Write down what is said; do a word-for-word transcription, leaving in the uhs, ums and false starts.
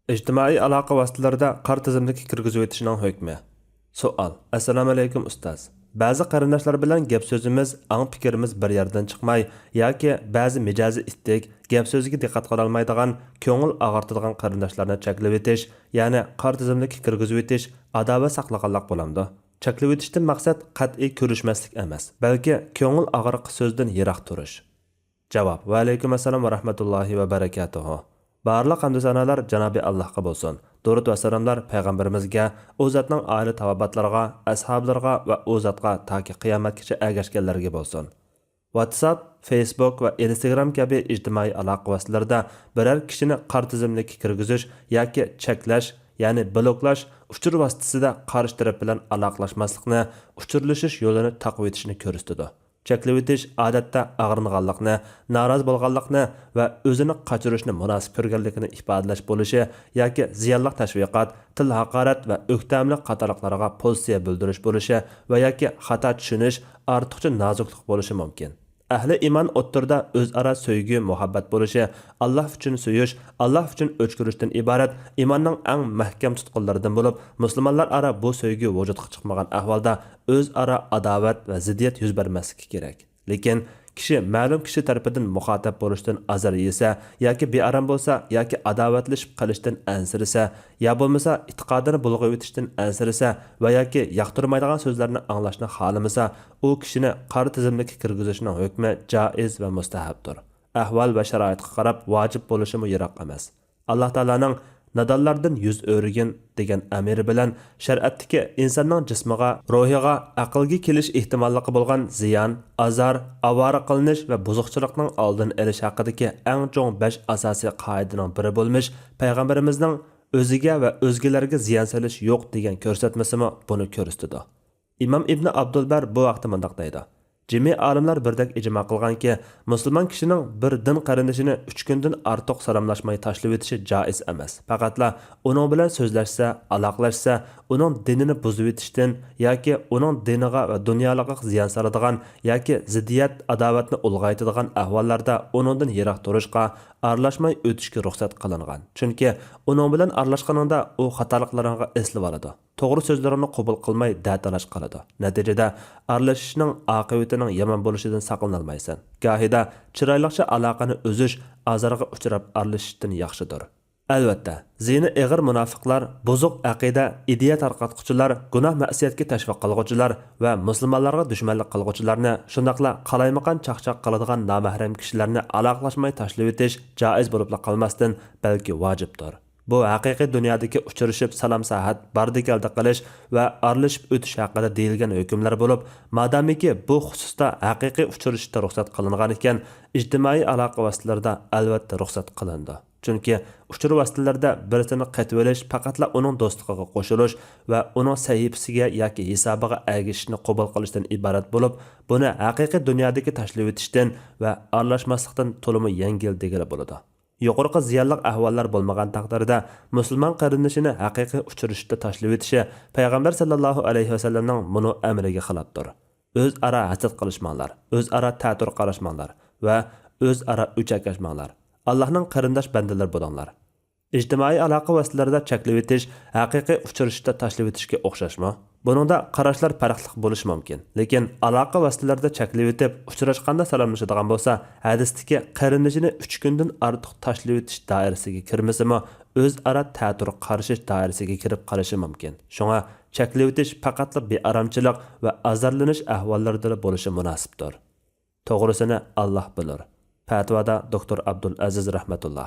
ئىجتىمائىي ئالاقە ۋاسىتىلىرىدە قارا تىزىملىككە كىرگۈزۈۋېتىشنىڭ ھۆكمى. سوئال. ئەسسالامۇئەلەيكۇم ئۇستاز. بەزى قېرىنداشلار بىلەن گەپ سۆزىمىز، ئاڭ پىكرىمىز بىر يەردىن چىقماي ياكى بەزى مىجەزى ئىتتىك، گەپ سۆزىگە دىققەت قىلالمايدىغان، كۆڭۈل ئاغرىتىدىغان قېرىنداشلارنى چەكلىۋېتىش، يەنى قارا تىزىملىككە كىرگۈزۈۋېتىش، ئاداۋەت ساقلىغانلىق بولامدۇ؟ چەكلىۋېتىشتىن مەقسەت قەتئىي كۆرۈشمەسلىك ئەمەس، بەلكى كۆڭۈل ئاغرىقى سۆزدىن يىراق تۇرۇش. جاۋاب. ۋەئەلەيكۇم ئەسسالام ۋە رەھمەتۇللاھى ۋە بەرەكاتۇھۇ. بارلىق ھەمدۇ سانالار جانابى ئاللاھقا بولسۇن. دۇرۇت ۋە سالاملار پەيغەمبىرىمىزگە، ئۇ زاتنىڭ ئائىلە تاۋابىئاتلىرىغا، ئەسھابلىرىغا ۋە ئۇ زاتقا تاكى قىيامەتكىچە ئەگەشكەنلەرگە بولسۇن. ۋاتساپ، فېيسبۇك ۋە ئىنستاگرام كەبى ئىجتىمائىي ئالاقە ۋاسىتىلىرىدا بىرەر كىشىنى قارا تىزىملىككە كىرگۈزۈش ياكى چەكلەش، يەنى بلوكلاش، ئۇچۇر ۋاسىتىسىدە قارشى تەرەپ بىلەن ئالاقىلاشماسلىقنى، ئۇچۇرلىشىش يولىنى تاقىۋېتىشنى كۆرسىتىدۇ. چەكلىۋېتىش، ئادەتتە، ئاغرىنغانلىقنى، نارازى بولغانلىقنى ۋە ئۆزىنى قاچۇرۇشنى مۇناسىپ كۆرگەنلىكىنى ئىپادىلەش بولۇشى ياكى زىيانلىق تەشۋىقات، تىل ھاقارەت ۋە ئۆكتەملىك قاتارلىقلارغا پوزىتسىيە بىلدۈرۈش بولۇشى ۋە ياكى خاتا چۈشىنىش، ئارتۇقچە نازۇكلۇق بولۇشى مۇمكىن. ئەھلى ئىمان ئوتتۇرىدا ئۆزئارا سۆيگۈ، مۇھەببەت بولۇشى، ئاللا ئۈچۈن سۆيۈش، ئاللا ئۈچۈن ئۆچ كۆرۈشتىن ئىبارەت ئىماننىڭ ئەڭ مەھكەم تۇتقۇنلىرىدىن بولۇپ، مۇسۇلمانلار ئارا بۇ سۆيگۈ ۋۇجۇدقا چىقمىغان ئەھۋالدا ئۆزئارا ئاداۋەت ۋە زىددىيەت يۈز بەرمەسلىكى كېرەك. لېكىن كىشى مەلۇم كىشى تەرىپىدىن مۇخاتەپ بولۇشتىن ئازار يېسە ياكى بىئارام بولسا ياكى ئاداۋەتلىشىپ قېلىشتىن ئەنسىرىسە يا بولمىسا ئېتىقادىنى بۇلغىۋېتىشتىن ئەنسىرىسە ۋە ياكى ياقتۇرمايدىغان سۆزلەرنى ئاڭلاشنى خالىمىسا، ئۇ كىشىنى قارا تىزىملىككە كىرگۈزۈشنىڭ ھۆكمى جائىز ۋە مۇستەھەبتۇر. ئەھۋال ۋە شارائىتقا قاراپ ۋاجىپ بولۇشىمۇ يىراق ئەمەس. ئاللا تائالانىڭ «نادانلاردىن يۈز ئۆرۈگىن» دېگەن ئەمرى بىلەن شەرىئەتتىكى ئىنساننىڭ جىسمىغا، روھىغا، ئەقىلگە كېلىش ئېھتىماللىقى بولغان زىيان، ئازار، ئاۋارە قىلىنىش ۋە بۇزۇقچىلىقنىڭ ئالدىنى ئېلىش ھەققىدىكى ئەڭ چوڭ بەش ئاساسىي قائىدىنىڭ بىرى بولمىش پەيغەمبىرىمىزنىڭ «ئۆزىگە ۋە ئۆزگىلەرگە زىيان سېلىش يوق» دېگەن كۆرسەتمىسىمۇ بۇنى كۆرسىتىدۇ. ئىمام ئىبنى ئابدۇلبەر بۇ ھەقتە مۇنداق دەيدۇ: جىمى ئالىملار بىردەك ئىجما قىلغانكى، مۇسۇلمان كىشىنىڭ بىر دىن قېرىندىشىنى ئۈچ كۈندىن ئارتۇق سالاملاشماي تاشلىۋېتىشى جائىز ئەمەس. پەقەتلا ئۇنىڭ بىلەن سۆزلەشسە، ئالاقىلەشسە، ئۇنىڭ دىنىنى بۇزۇۋېتىشتىن ياكى ئۇنىڭ دىنىغا ۋە دۇنيالىقىغا زىيان سالىدىغان ياكى زىددىيەت، ئاداۋەتنى ئۇلغايتىدىغان ئەھۋاللاردا ئۇنىڭدىن يىراق تۇرۇشقا، ئارىلاشماي ئۆتۈشكە رۇخسەت قىلىنغان. چۈنكى ئۇنىڭ بىلەن ئارىلاشقىنىڭدا ئۇ خاتالىقلىرىڭغا ئېسىلىۋالىدۇ. توغرا سۆزلىرىڭنى قوبۇل قىلماي دەتالاش قىلىدۇ. نەتىجىدە ئارىلىشىشنىڭ ئاقىۋىتىنىڭ يامان بولۇشىدىن ساقلىنالمايسەن. گاھىدا چىرايلىقچە ئالاقىنى ئۈزۈش ئازارغا ئۇچراپ ئارىلىشىشتىن ياخشىدۇر. ئەلۋەتتە، زىيىنى ئېغىر مۇناپىقلار، بۇزۇق ئەقىدە، ئىدىيە تارقاتقۇچىلار، گۇناھ مەسىيەتكە تەشۋىق قىلغۇچىلار ۋە مۇسۇلمانلارغا دۈشمەنلىك قىلغۇچىلارنى، شۇنداقلا قالايمىقان چاقچاق قىلىدىغان نامەھرەم كىشىلەرنى ئالاقىلاشماي تاشلىۋېتىش جائىز بولۇپلا قالماستىن، بەلكى ۋاجىپتۇر. بۇ ھەقىقىي دۇنيادىكى ئۇچرىشىپ سالام ساھەت، باردى كەلدى قىلىش ۋە ئارىلىشىپ ئۆتۈش ھەققىدە دېيىلگەن ھۆكۈملەر بولۇپ، مادامىكى بۇ خۇسۇستا ھەقىقىي ئۇچرىشىشتا رۇخسەت قىلىنغان ئىكەن، ئىجتىمائىي ئالاقە ۋاسىتىلىرىدا ئەلۋەتتە رۇخسەت قىلىنىدۇ. چۈنكى ئۇچۇر ۋاسىتىلىرىدە بىرسىنى قېتىۋېلىش پەقەتلا ئۇنىڭ دوستلۇقىغا قوشۇلۇش ۋە ئۇنىڭ سەھىپىسىگە ياكى ھېسابىغا ئەگىشىشنى قوبۇل قىلىشتىن ئىبارەت بولۇپ، بۇنى ھەقىقىي دۇنيادىكى تاشلىۋېتىشتىن ۋە ئارىلاشماسلىقتىن تولىمۇ يەڭگىل دېگىلى بولىدۇ. يۇقىرىقى زىيانلىق ئەھۋاللار بولمىغان تەقدىردە، مۇسۇلمان قېرىندىشىنى ھەقىقىي ئۇچرىشىشتا تاشلىۋېتىشى پەيغەمبەر ساللاللاھۇ ئەلەيھى ۋەسەللەمنىڭ مۇنۇ ئەمرىگە خىلاپتۇر. ئۆزئارا ھەسەت قىلىشماڭلار، ئۆزئارا تەتۈر قاراشماڭلار ۋە ئۆزئارا ئۆچەكلەشمەڭلار. ئاللاھنىڭ قېرىنداش بەندىلىرى بولۇڭلار. ئىجتىمائىي ئالاقە ۋاسىتىلىرىدا چەكلىۋېتىش ھەقىقىي ئۇچرىشىشتا تاشلىۋېتىشكە ئوخشاشمۇ؟ بۇنىڭدا قاراشلار پەرقلىق بولۇشى مۇمكىن، لېكىن ئالاقە ۋاسىتىلىرىدا چەكلىۋېتىپ، ئۇچراشقاندا سالاملىشىدىغان بولسا، ھەدىستىكى قېرىندىشىنى ئۈچ كۈندىن ئارتۇق تاشلىۋېتىش دائىرىسىگە كىرمىسىمۇ، ئۆزئارا تەتۈر قارىشىش دائىرىسىگە كىرىپ قېلىشى مۇمكىن. شۇڭا چەكلىۋېتىش پەقەتلا بىئارامچىلىق ۋە ئازارلىنىش ئەھۋاللىرىدىلا بولۇشى مۇناسىپتۇر. توغرىسىنى ئاللاھ بىلۇر. پەتىۋادا دوكتور ئابدۇلئەزىز رەھمەتۇللا.